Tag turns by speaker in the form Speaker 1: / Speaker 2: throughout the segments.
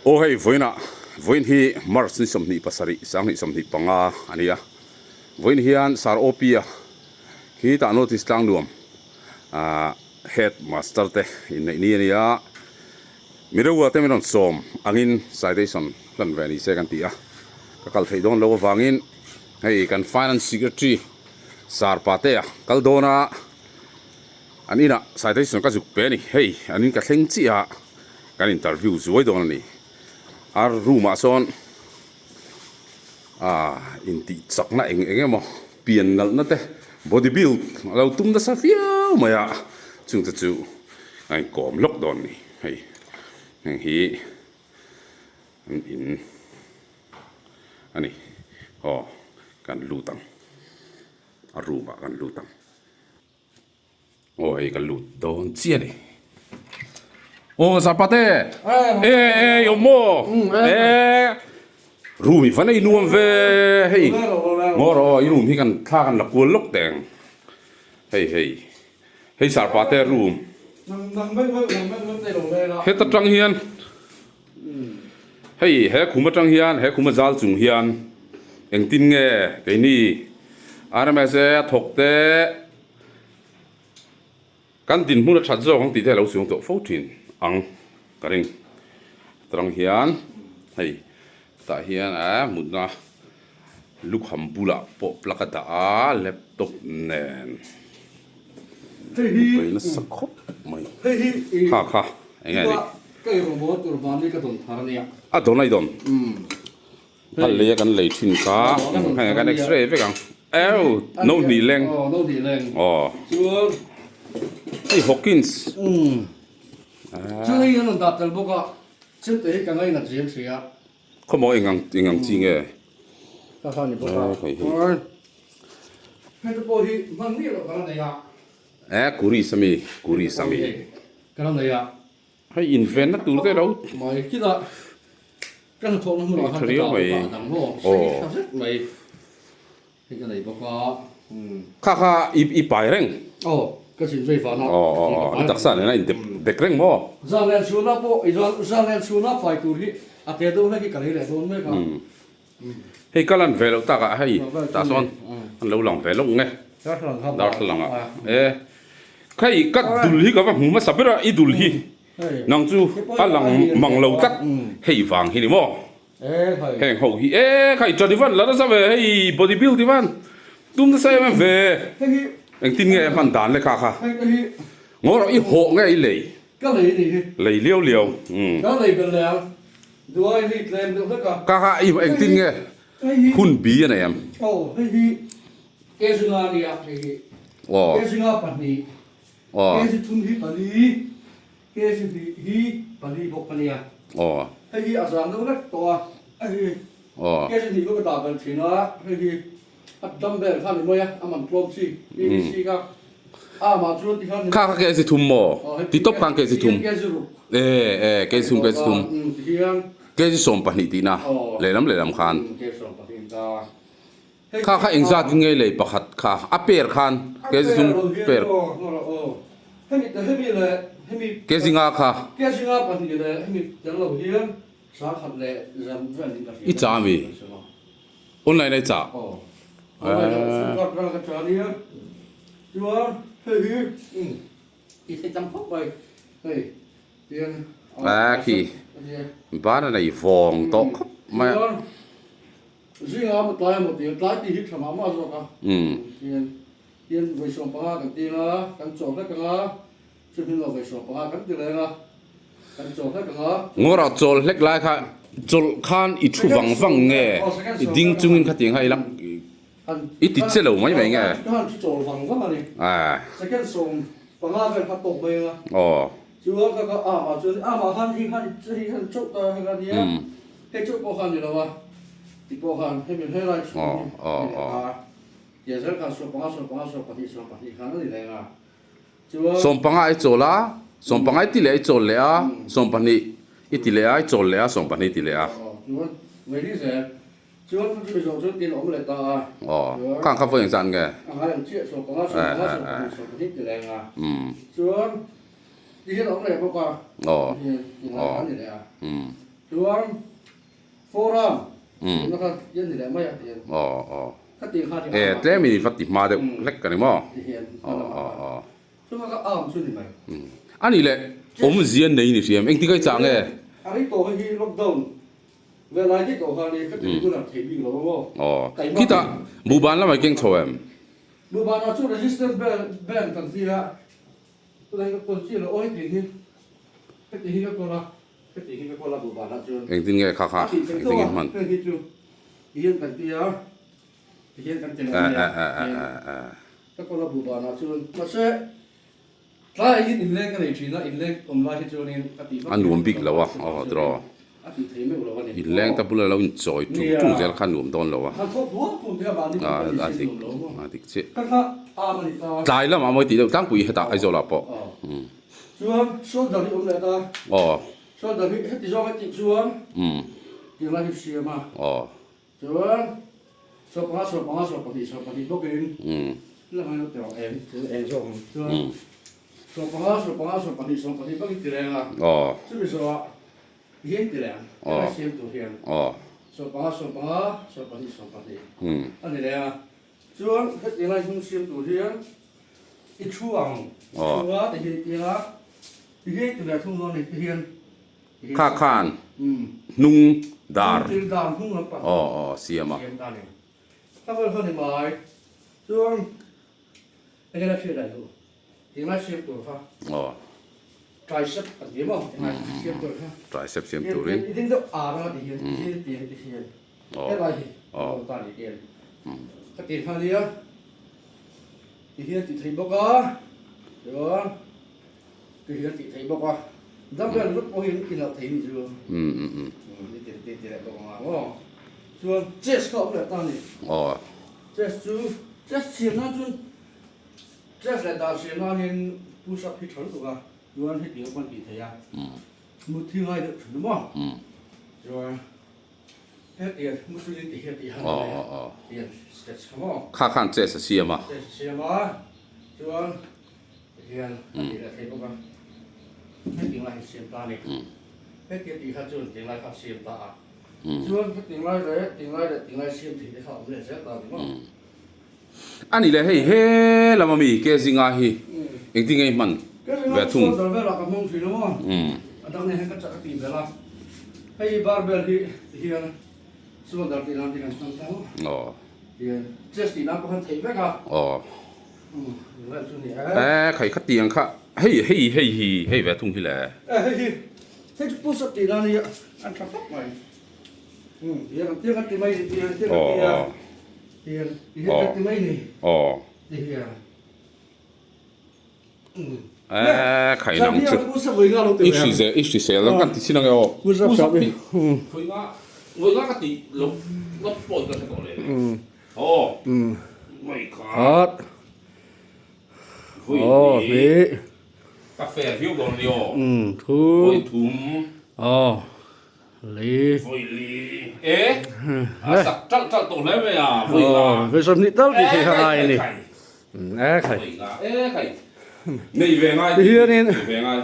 Speaker 1: Aw hei vawiinah vawiin hi March ni 27 2025 a ni a, vawiin hian Sir OP-a khi tah notice tlang nuam ah Head Master te inneih ni a ni a, Mireua te min rawn sawm angin citation hlan ve ni se kan ti a, ka kal theih dawn lo avangin hei kan Finance Secretary Sir Patea kal dawn a. An inah citation ka zuk pe a ni. Hei, an in ka thleng chiah a, kan interview zuai dawn a ni. A room ah sawn ah intih chakna eng eng emaw pian nalhna te body build a lo tum nasa viau mai a, chungte chu a inkawm lawk dawn a ni. Hei, heng hi an in a ni. Aw, kan lut ang. A room ah kan lut ang. Aw hei ka lut dawn chiah a ni. Aw Zapate! E e i awm maw? E room i va nei nuam ve hei. Ngaw rawh aw i room hi kan thla kan la kual lawk teng. Hei hei hei Zarpate room. Heta tang hian Hei he khum atang hian he khuma zal chung hian engtin nge keini RMSA a thawk te kan dinhmun a that zawk ang tih te a lo chhung tawh fo thin ang ka ring. Atarang hian hei tah hian a mutna lukham bulah pawh plug a dah a laptop nen.
Speaker 2: Hei hi
Speaker 1: Pei nasa khawp mai.
Speaker 2: Hei hi i
Speaker 1: Kha kha eng nge ni?
Speaker 2: Ka i rawngbawl tur vani ka dawn thar ania.
Speaker 1: A dawn a i dawn. Hal lei a kan lei thin kha. Hei kan x-ray vek ang. Ew no hnih leng.
Speaker 2: Aw no hnih leng.
Speaker 1: Aw.
Speaker 2: Chuan.
Speaker 1: Hei Hawkins.
Speaker 2: Chuan hei an rawn dah tel bawk a. Chemte hi ka ngainat zel sia.
Speaker 1: Khawmaw eng ang eng ang chi nge?
Speaker 2: Ka kha ni bawk a.
Speaker 1: Hei hei.
Speaker 2: Hei te pawh hi hman miah loh ka la nei a.
Speaker 1: E Kuris ami Kuris ami.
Speaker 2: Ka la nei a.
Speaker 1: Hei invenna tur te lo.
Speaker 2: Mai kila ka hnathawhna hmunah khan ka dah bawk a dang maw sei tha zet mai. Hei ka nei bawk a.
Speaker 1: Kha kha i i pai reng.
Speaker 2: Aw ka chin vei vana.
Speaker 1: Aw aw aw i taksa nena in dep dek reng maw?
Speaker 2: Zan len chhuna pawh i zan zan len chhuna pai tur hi a te deuh hlek hi ka lei leh dawn mek a.
Speaker 1: Hei ka lan ve loh takah hei tah sawn an lo lang ve lawk nge. Darthlalang ah e hei ka dul hi ka va hmu hmasa ber a i dul hi nang chu a lang mang lo tlat hei vang hi ni maw? Heng ho hi e khai tha divan la nasa ve hei body build divan tum nasa em em ve engtin nge hman dan le kha kha ngaw rawh i hawh nge i lei lei liau liau kha kha i engtin nge hun bi a nei em aw aw. Aw.
Speaker 2: Hei hi a zang deuh hlek tawh a, hei hi kg hnih pawh ka dah belh thin a, hei hi a dumbbell kha a ni mai a, a man tlawm chi PVC kha a amah chuan ti khan
Speaker 1: Kha kha kg thum maw? Ti tawp khan kg thum.
Speaker 2: Kg ruk.
Speaker 1: E e kg thum kg thum.
Speaker 2: Ti hian.
Speaker 1: Kg 12 tihna lehlam lehlam khan.
Speaker 2: Kg 12 ta.
Speaker 1: Kha kha engzat in ngei lei pakhat kha a per khan kg thum per. Kg nga kha. I chah ami? Online a i chah? A khi ban a nei vawng tawh khawp mai a.
Speaker 2: Zinga maw tlai emaw tih tlai tih hi tha mah mah zawk a. Tihian tihian vawi 15 kan ti anga kan chaw hlek anga chu hmin lo vawi 15 kan ti reng a kan chaw hlek anga.
Speaker 1: Ngawrah chawl hlek lai kha chawlh khan i thu vang vang nge i ding chungin khatiang kha i lak i ti che lo mai mai nge.
Speaker 2: Ka han thu chawl vang vang a ni. Second 15 vel kha tawk mai anga.
Speaker 1: Aw.
Speaker 2: Chuan ka ka amah chuan amah khan hi khan hei khan chauh ta hei khan nia. Hei chauh pawh khan ni lo a, ti pawh khan hemi helai chhung hi a ni leh ta a, tia zel khan 15 15 12 12 khan a ni leng a, chuan.
Speaker 1: 15 i chawl a, 15 i ti leh a i chawl leh a, 12 i ti leh a i chawl leh a, 12 i ti leh a.
Speaker 2: Aw, chuan mai ni zel, chuan chu mi zawh chuan tin a awm leh ta a,
Speaker 1: Aw, khang kha vawi engzat nge?
Speaker 2: A ngai ang chiah, 15 15 12 12 ti leng a, chuan ti hian a awm leh bawk a,
Speaker 1: Aw,
Speaker 2: ti hian ti ngai a ni leh a. Chuan forearm tuna kha hian ni leh mai a ti hian.
Speaker 1: Aw aw.
Speaker 2: Kha ti kha ni
Speaker 1: E tlem in i va ti hma deuh hlek ka ni maw?
Speaker 2: Ti hian
Speaker 1: Aw aw aw.
Speaker 2: Chu kha ka arm chu ni mai.
Speaker 1: A nih leh awmzia nei ni hriam engti ka i chah nge?
Speaker 2: A rei tawh hei hi lockdown ve lai daih tawh kha ni ka ti hunah thei bik lo maw?
Speaker 1: Aw khitah buhban lamah i keng chho em?
Speaker 2: Buhbanah chu resistance band kan ti a, tunah hian ka kawl chiah lo aw heti hi heti hi ka kawl a.
Speaker 1: Engtin nge kha kha engtin nge hman? A nuam bik lo a aw draw inleng te bula lo inchawi tung tung zel kha a nuam dawn lo a a dik a dik chiah tlai lamah mawi tih deuh tlangpui hetah Aizawl ah pawh.
Speaker 2: Chuan shoulder hi awm leh ta.
Speaker 1: Aw.
Speaker 2: Shoulder hi heti zawng a tih chuan tiang lai hi siam a.
Speaker 1: Aw.
Speaker 2: Chuan sawpanga sawpanga sawpahnih sawpahnih bawkin la ngai lo teh ang eng chu eng zawk ang. Chuan sawpanga sawpanga sawpahnih sawpahnih bawkin ti reng a.
Speaker 1: Aw.
Speaker 2: Chumi zawhah hian ti reng.
Speaker 1: Aw.
Speaker 2: Helai siam tur hian.
Speaker 1: Aw.
Speaker 2: Sawpanga sawpanga sawpahnih sawpahnih a ni reng a. Chuan heti lai hnung siam tur hian i thu ang, i thu a ti hi tia ti hi ti ve thung dawn a ni ti hian.
Speaker 1: Kha khan hnung dar.
Speaker 2: Hnung dar hnung lampang.
Speaker 1: Aw aw siam a.
Speaker 2: Siam ta ni. Kha vel kha ni mai. Chuan enge la hriat dan duh. Tinglai siam tur kha.
Speaker 1: Aw.
Speaker 2: Tricep kan ti maw tinglai siam tur kha.
Speaker 1: Tricep siam turin.
Speaker 2: I ding deuh ar a ti hian ti hian ti hian ti hian. Helai hi a ta ni em? Ka ti kha nia. Ti hian ti thei bawk a. Chuan ti hian ti thei bawk a. Dumbbell ringawt pawh hi ti loh thei ni chu. Ni ti ti ti leh bawk ang a maw. Chuan chest kha a awm leh ta ni. Chest chu chest siam nan chuan chest leh dar siam nan hian push up hi tha lutuk a. Chuan hetiang pawh an ti thei a. Mut hi ngai deuh thin maw. Chuan.
Speaker 1: Kha khan chess a siam a. A nih leh hei he lam ami ke zinga hi engtin nge i hman ve thung? Aw. E khai kha tiang kha hei hei hei hi hei ve thung hi le. Aw. Aw. Aw. Khai nang chu. I hrisel i hrisel lo kan ti chin ang e aw. Voi nga voi nga ka ti lo lo pawi ka hre tawh le. Aw. Voi kha. Voi hnih. Ka fair viau dawn ni aw. Voi thum.
Speaker 2: Aw. Li.
Speaker 1: Vawi li. E. A sak ṭalh ṭalh tawh hle mai a, vawi nga.
Speaker 2: Aw, vawi sawmhnih tal tih theih kha ngai a ni. E khai.
Speaker 1: Vawi nga, e khai. Nei ve ngai.
Speaker 2: Tihianin
Speaker 1: Nei ve ngai.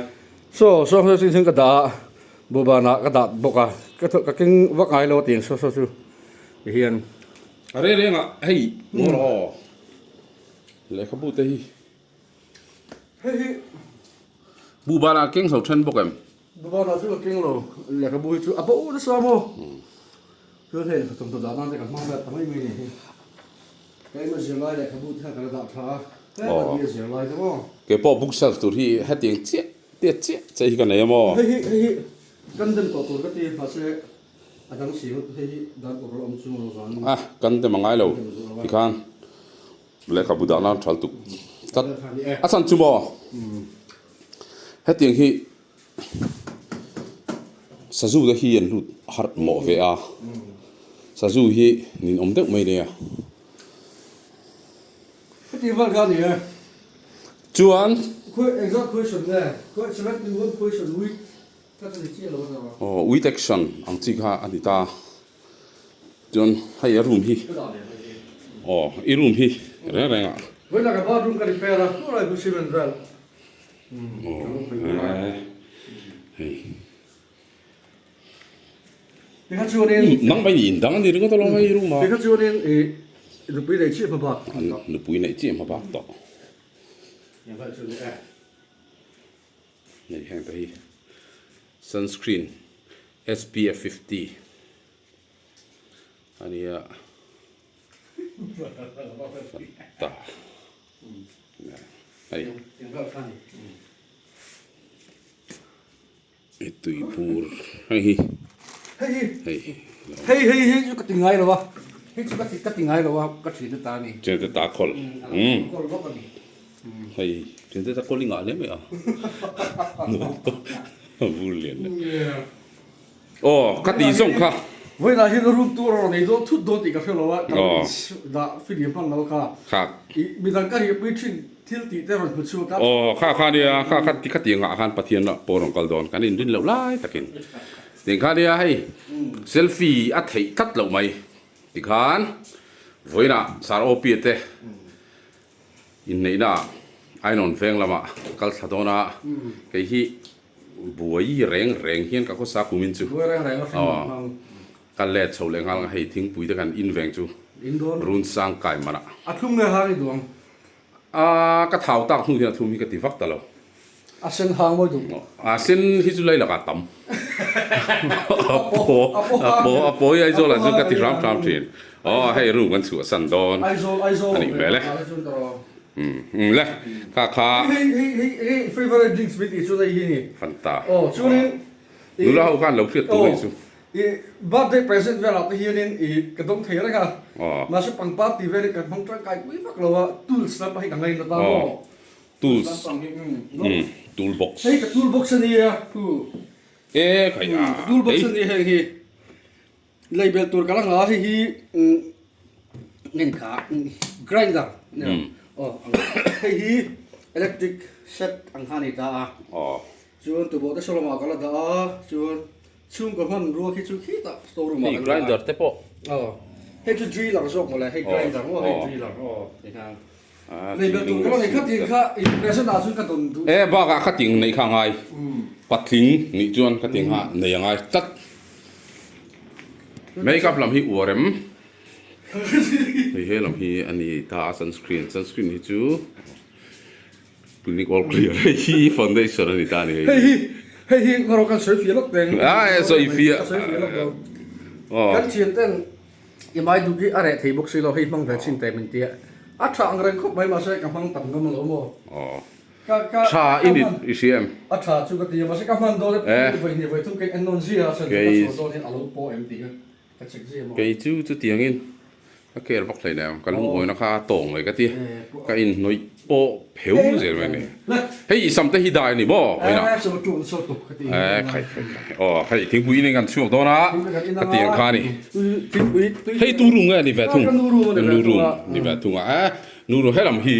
Speaker 2: Saw, saw saw chin ka dah a, buhbanah ka dah bawk a, ka ka keng vak ngai lo a tiang saw saw chu tihian.
Speaker 1: A reng reng ah hei maw rawh aw, lehkhabu te hi.
Speaker 2: Hei hi.
Speaker 1: Buhbanah keng hlo then bawk em?
Speaker 2: Baba chu ka keng lo, lehkhabu hi chu a bo nasa maw? Chuan hei thawmhnaw dah nan te kan hmang vel ta mai mai ni hi. Ka ema zirlai lehkhabu te kha ka la dah tha a, tlem a nia zirlai te maw?
Speaker 1: Kei pawh book shelf tur hi hetiang chiah te chiah che hi ka nei a maw?
Speaker 2: Hei hi hei hi kan dem tawh tur ka ti mahse a dang si hei hi dan tur la awm chung lo zan.
Speaker 1: A kan dem a ngai lo tikhan lehkhabu dah nan tha lutuk tlat a chhan chu maw hetiang hi Sazu te hi an lut harh mawh ve a, sazu hi ninawm deuh mai nia.
Speaker 2: Heti vel kha a ni e.
Speaker 1: Chuan.
Speaker 2: Exact question nge? 71 question with kha chu ni chiah lo a ni.
Speaker 1: Aw with action ang chi kha a ni ta. Chuan hei a room hi. Aw i room hi reng reng ah.
Speaker 2: Vawiin ah ka bathroom ka repair a, tunah hi cement vel. Tikha chuanin.
Speaker 1: Nang mai in dang a ni ringawt alawm hei room ah.
Speaker 2: Tikha chuanin i nupui neih chiah hma bak.
Speaker 1: Nupui neih chiah hma bak tawh. Nei heng te hi sunscreen SPF 50 a nia ta hei tui bur hei hi
Speaker 2: hei hei hei hei chu ka ti ngai lo a hei chu ka ti ka ti ngai lo a ka thian te ta a ni
Speaker 1: thian te ta khawl
Speaker 2: kawl bawk a ni
Speaker 1: hei thian te ta kawl i ngah hle mai a vur lian le aw ka tih zawng kha
Speaker 2: vawiinah hian room tur a rawn ei dawn thut dawn tih ka hre lo a ka lo dah filiam hman lo kha midang ka riahpui thin Thil tih te rawn hmu chhuak a.
Speaker 1: Aw, kha kha nia, kha kha ti kha tiangah khan Pathian lah pawh rawn kal dawn, kan inrin loh lai takin. Tiang kha nia hei selfie a theih tlat loh mai tikhan vawiinah Sir OP te inneihna ah Ainawn veng lamah kal thla dawn a, kei hi buai reng reng hian ka khawsa kumin chu.
Speaker 2: Buai reng reng a hring hmang.
Speaker 1: Ka let chho leh nghal nga hei thingpui te kan in veng chu run sang kai manah.
Speaker 2: A thlum nge hang i duang?
Speaker 1: A ka thau tak hnu hian a thlum hi ka ti vak ta lo.
Speaker 2: A sen hang mawi duh.
Speaker 1: A sen hi chu lei lakah tam. A paw a paw a pawi Aizawl ah chuan ka ti hram hram thin. Aw hei room kan chhuah san dawn a nih hmel e. Umm le kha kha.
Speaker 2: Hei hei hei hei favorite drinks min tih chuan hei hi ni.
Speaker 1: Fanta.
Speaker 2: Aw chuanin.
Speaker 1: Nula ho khan lo hriat tur a nih chu.
Speaker 2: I birthday present velah te hianin i ka dawng thei reng a, mahse pangpar tih vel hi ka hmang tangkai pui vak lo a, tools lampang hi ka ngaina ta maw?
Speaker 1: Tools tool box.
Speaker 2: Hei ka tool box a nia hu.
Speaker 1: E khai a.
Speaker 2: Ka tool box a nia heng hi. Lei bel tur ka la nga hei hi ngen kha grinder aw hei hi electric set ang kha a ni ta a. Chuan tuboh te saw lamah ka la dah a chuan Chhungkaw hmanrua khi chu khitah store room ah kan dah a.
Speaker 1: Hei grinder te pawh.
Speaker 2: Aw. Hei chu driller zawk mawle, hei grinder maw, hei driller aw tikhan. Nei belh tur ka la nei khatin kha in present ah chuan ka dawn duh.
Speaker 1: E bakah khating neih kha a ngai. Patling nih chuan khating kha nei a ngai tlat. Makeup lam hi uar em? Hei he lam hi a ni ta a sunscreen, sunscreen hi chu Clinic all clear hei hi foundation a ni ta a ni
Speaker 2: hei. Hei hi hei hi ngarawh kan sawi fiah lawk teng.
Speaker 1: A e sawi fiah.
Speaker 2: Ka sawi fiah lawk lo. Kan thian ten i mai duk hi a reh thei bawk si lo hei hmang ve chin teh min tia. A tha ang reng khawp mai mahse ka hmang tam ngam lo maw.
Speaker 1: Ka ka tha i ni i hria em?
Speaker 2: A tha chu ka ti a mahse ka hman dawn e vawi hnih vawi thum ka en nawn zia a chhan chu ka chhuah dawn hian a lo paw em tih ka check zia maw.
Speaker 1: Kei chu chutiangin Ka care vak hlei nen ka lungawina kha a tawng mai ka ti ka inhnawih pawh pheu zel mai a ni. Hei i sam te hi dai a ni maw? Vawiinah eh khai khai khai aw hei thingpui in kan chhuak dawn a ka ti ang kha a ni. Hei tu room nge a ni ve thung? Nu room ni ve thung a eh nu room helam hi.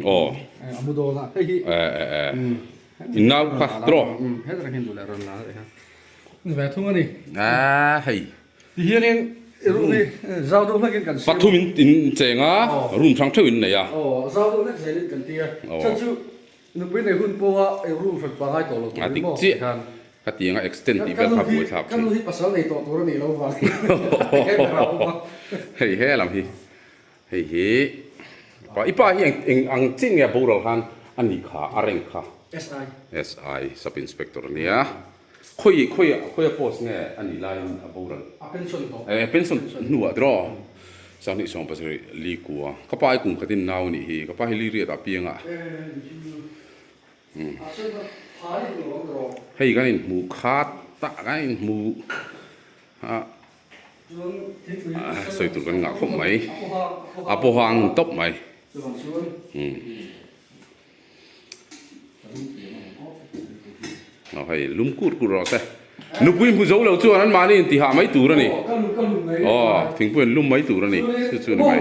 Speaker 1: Aw eh eh eh. In nau kha draw. A hei. Pathum in in cheng a, room hrang theuh in nei a. A dik chiah. Ka ti anga extend tih vel kha buaithlak thin. Hei he lam hi. Hei hi pa i pa hi eng eng ang chin nge a boral khan a nih kha a rank kha?
Speaker 2: SI.
Speaker 1: SI Sub Inspector a nia. Khawi khawi khawi a post nge a nih laiin a boral?
Speaker 2: A pension tawh.
Speaker 1: Eh pension hnuah tiraw sanghnih sawm pasarih li kua. Ka pa hi kum khatin nau a nih hi. Ka pa hi li riat ah piang a. Hei kan inhmuh khat tah kan inhmuh a. Sawi tur kan ngah khawp mai a pawha ang tawp mai aw hei lum kur kur rawh se nupui hmu zo lo chuan an mahni in tihah mai tur a ni aw thingpui an lum mai tur a ni chu chu ni mai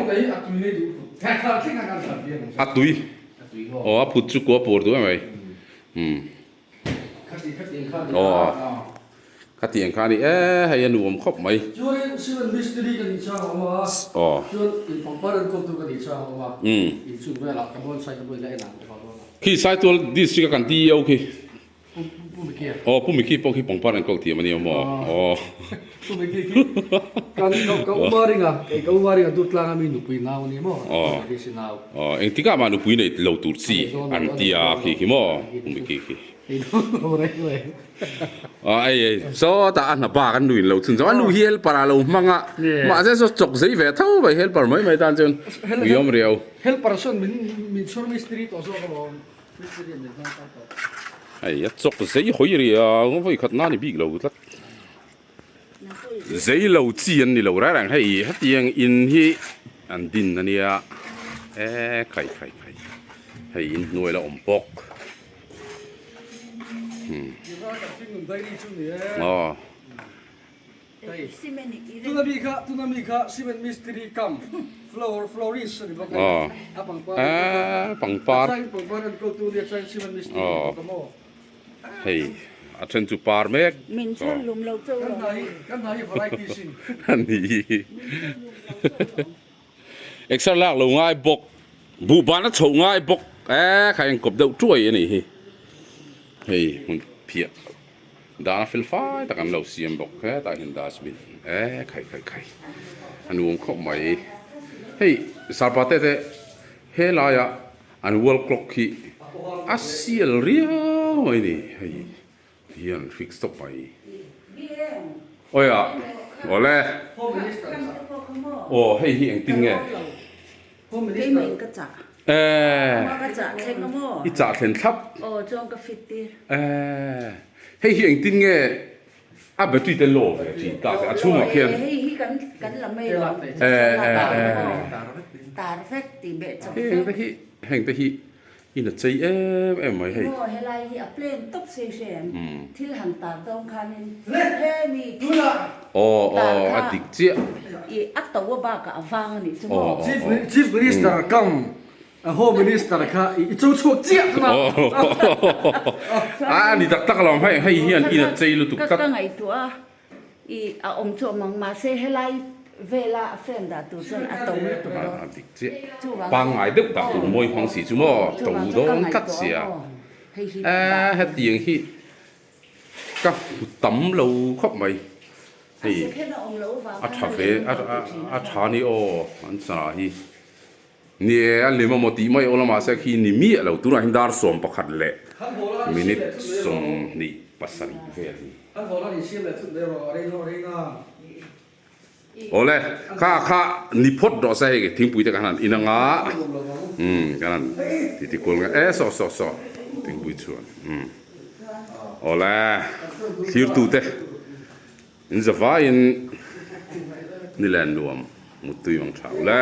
Speaker 1: a tui aw a phut chu kua pur duh em mai umm aw. Khatiang kha a ni e, hei a nuam khawp mai.
Speaker 2: Chuanin Civil Mistiri ka nih chang a awm a, chuan in pangpar enkawltu ka nih chang a awm a, inchung velah ka bonsai ka buai la en ang ka va dawn a.
Speaker 1: Khi Saitual district a kan DEO khi. Aw Pu Miki pawh khi pangpar enkawl thiam a nia maw? Aw.
Speaker 2: Pu Miki khi kan ka u Maringa, kei ka u Maringa Durtlanga mi nupui nau a ni maw?
Speaker 1: Aw.
Speaker 2: Pu Miki si nau.
Speaker 1: Aw engtikah mah nupui nei lo tur chi an tia khi khi maw Pu Miki khi.
Speaker 2: Ei dawn lo reng reng.
Speaker 1: Aw ei ei sawtah a hna bak an nuin lo chhun zawng a nu hi helper ah lo hmang a mahse saw chawk zei ve tho mai helper mai mai tan chuan ui awm riau.
Speaker 2: Helper sawn min min chhawr mistiri tawh zawk alawm. Mistiri an min hmang tan tawh.
Speaker 1: Hei a chawk zei hawi riau vawi khat na ni bik lo tlat. Zei lo chi an ni lo reng reng hei hetiang in hi an din a nia e khai khai khai hei inhnuai la awm bawk. Aw. Aw. Pangpar. Aw. Hei a then chu par mek. Ani. Exer lak lo ngai bawk, buhban a chhoh ngai bawk e kha eng kawp deuh tuai a nih hi. Hei hmun phiah dana fel fai tak an lo siam bawk hetah hian dustbin e khai khai khai a nuam khawp mai. Hei sarpa te te helaia an wall clock hi a sial riau mai a ni hei. Hian fix tawp mai. Awi ah awle. Aw hei hi engtin nge? Eh i chah thlen thlap. Eh hei hi engtin nge a battery te low ve thin ta se a chhungah khian. Eh eh eh. Heng te hi heng te hi In a chei em em mai hei.
Speaker 3: Maw helai hi a plain tawp sei hre em? Thil han tar dawn khanin hemi thil
Speaker 1: Aw
Speaker 3: tar
Speaker 1: aw a
Speaker 3: kha
Speaker 1: dik chiah.
Speaker 3: I a to a bakah a vang a nih chu maw?
Speaker 2: Chief Minister kam Home Minister kha i cho chhuak chiah chu na.
Speaker 1: A ni tak tak alawm hei hei hian in a chei lutuk tlat.
Speaker 3: Ka ngaihtuah a I a awm chu awm ang mahse helai vela a frame dah tur chuan a to lutuk dawn.
Speaker 1: A dik chiah. Pangngai deuh dah tur mawi hmang si chu maw to dawn tlat sia. E hetiang hi ka hmu tam lo khawp mai. Hei a tha ve a tha ni aw an sana hi. Ni e, a lem amaw tih mai aw lamah se khi ni miah lo. Tunah hian dar 11 leh minute 27 vel a ni. Awle, kha kha ni phawt rawh se hei thingpui te kan han in anga umm kan han titi kual nge e saw saw saw thingpui chhuan umm awle thlirtu te In zavaiin ni len nuam muttui mang tha ule.